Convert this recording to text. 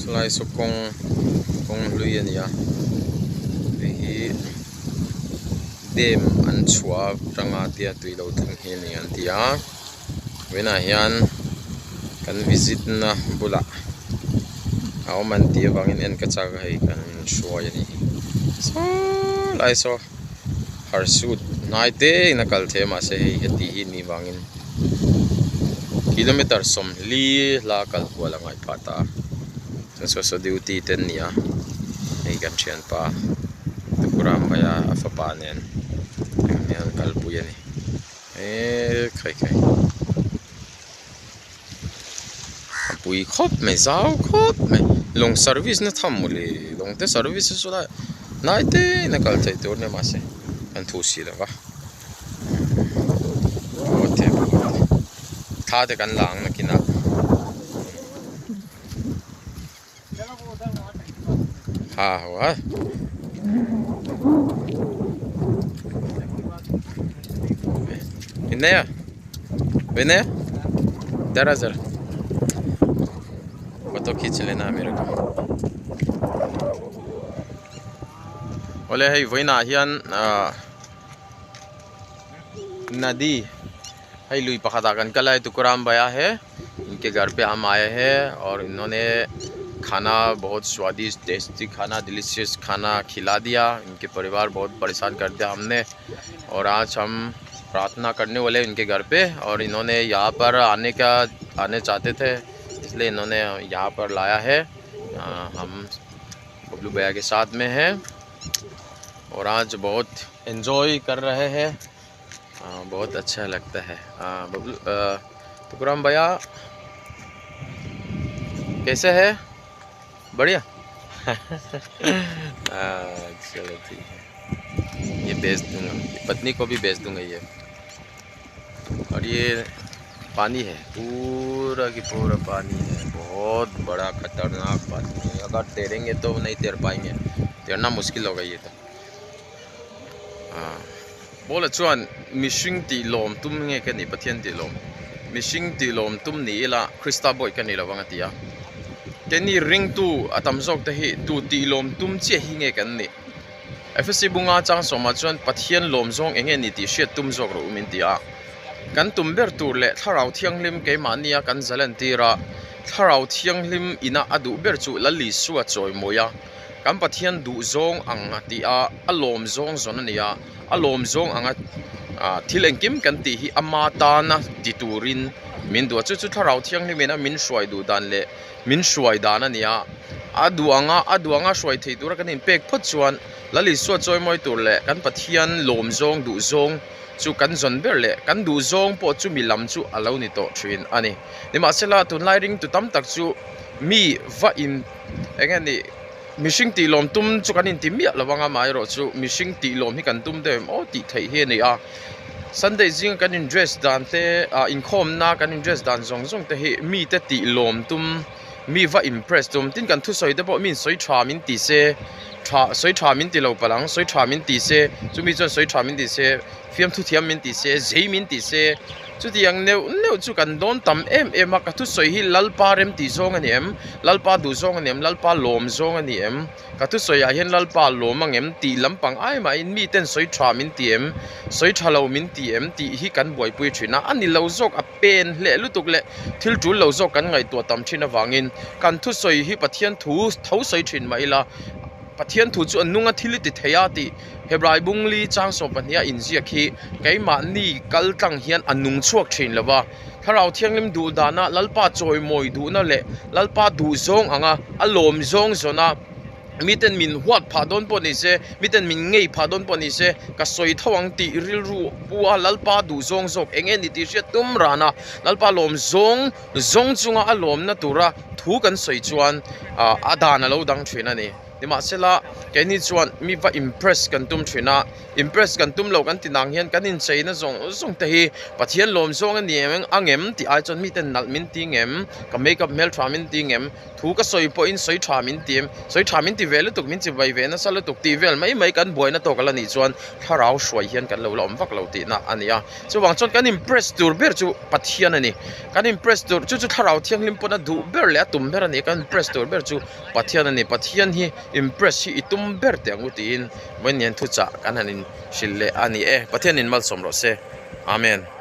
Sawlai saw kawng kawng hlui a ni a hei hi dam an chhuah atanga tia tui lo thleng hi a ni an ti a vawiinah hian kan visit na bulah a awm an tih avangin en ka chak a hei kan hruai a ni sawlai saw harsut hnai te in a kal thei a mahse hei heti hi a nih vangin kilometer sawmli hla kal kual a ngaih phah ta a chuan saw saw duty te an ni a hei kan thianpa tukurama maia a fapa nen hian an kalpui a ni eee khai khai a pui khawp mai zau khawp mai lawng service na tham mawle lawng te service hi saw lai hnai te in a kal theih tur a nia mahse an thu si lo va. Thla te kan la ang nakinah. Ha ha. Vinaya. Vinaya. Jara jara. Photo खींच लेना मेरे को awle hei vawiinah hian ahh nadi hei lui pakhatah kan kal a hei tukaram bhaiya he inke ghar pe hum aaye hai aur inhone khana bahut swadisht tasty khana delicious khana khila diya inke parivar bahut pareshan kar diya humne aur aaj hum pratna karne wale inke ghar pe aur inhone yahan par aane ka aane chahte the isliye inhone yahan par laya hai hum Bablu भैया के साथ में हैं और आज बहुत एंजॉय कर रहे हैं बहुत अच्छा लगता है बबलू तुकराम भैया कैसे है बढ़िया चलो ठीक है ये बेच दूंगा पत्नी को भी बेच दूंगा ये और ये पानी है पूरा की पूरा पानी है बहुत बड़ा खतरनाक पानी है अगर तैरेंगे तो नहीं तैर पाएंगे तैरना मुश्किल होगा ये तो हाँ bola chuan mihring tih lawm tum nge ka nih Pathian tih lawm mihring tih lawm tum ni ila Krista bawih ka ni lo ang a ti a keini ringtu a tam zawk te hi tu tih lawm tum chiah hi nge kan nih. Efesi bunga chang sawmah chuan Pathian lawm zawng eng nge ni tih hriat tum zawk rawh u min ti a. Kan tum ber tur leh Thlarau Thianghlim keimahnia kan zalen tir a, Thlarau Thianghlim ina a duh ber chu Lal Isua chawimawi a, kan Pathian duh zawng ang a ti a, a lawm zawng zawn a ni a, a lawm zawng anga thil engkim kan tih hi ama tana ti turin min duh a, chu chu Thlarau Thianghlim ina min hruai duh dan leh min hruai dan a ni a, a duh anga a duh anga hruai thei tura kan inpek phawt chuan Lal Isua chawimawi tur leh kan Pathian lawm zawng duh zawng chu kan zawn ber leh kan duh zawng pawh chu mi lam chu a lo ni tawh thin a ni. Nimahsela tunlai ringtu tam tak chu mi va in eng nge ni mihring tih lawm tum chu kan inti miah lo ang amaherawh chu mihring tih lawm hi kan tum deuh em aw tih theih hi a ni a. Sunday zinga kan in dress dan te ah inkhawmna kan in dress dan zawng zawng te hi mite tih lawm tum mi va impress tum tin kan thusawi te pawh mi in sawi tha min ti se tha sawi tha min ti lo palh ang sawi tha min ti se chumi chuan sawi tha min ti se fiamthu thiam min ti se zei min ti se chutiang neuh neuh chu kan dawn tam em em a ka thusawi hi Lalpa rem tih zawng a ni em Lalpa duh zawng a ni em Lalpa lawm zawng a ni em. Ka thusawi ah hian Lalpa lawm ang em tih lampang ai mahin mi ten sawi tha min ti em, sawi tha lo min ti em tih hi kan buaipui thin a, a ni lo zawk a pen hleh lutuk leh thil tul lo zawk kan ngaihtuah tam thin avangin kan thusawi hi Pathian thu tho sawi thin mah ila Pathian thu chu a nung a thil i ti thei a tih Hebrai bungli chang 12 a inziak hi keimahni kal tlang hian a nung chhuak thin lo va. Thlarau Thianghlim duh dana Lalpa chawimawi duhna leh Lalpa duh zawng anga a lawm zawng zawna miten min huat phah dawn pawh ni se, miten min ngei phah dawn pawh ni se, ka sawi tho ang tih rilru pu a Lalpa duh zawng zawk eng nge ni tih hriat tum rana Lalpa lawm zawng zawng chunga a lawmna tura thu kan sawi chuan a dan a lo dang thin a ni. Nimahsela, keini chuan mi va impress kan tum thin a, impress kan tum lo kan ti nang hian kan incheina zawng zawng te hi Pathian lawm zawng a ni em ang em tih ai chuan miten nalh min ti ngem, ka makeup hmeltha min ti ngem, thu ka sawi pawhin sawi tha min ti em, sawi tha min ti ve lutuk, min chi vai ve nasa lutuk tih vel mai mai kan buaina tawk a la nih chuan thlarau hruai hian kan lo la awm vak lo tihna a ni a. Chuvang chuan kan impress tur ber chu Pathian a ni. Kan impress tur chu chu thlarau thianghlim pawn a duh ber leh a tum ber a ni. Kan impress tur ber chu Pathian a ni. Pathian hi impress hi i tum ber teh ang u tiin vawiin hian thuchah kan han inhrilh leh a ni e. Pathianin malsawm rawh se. Amen.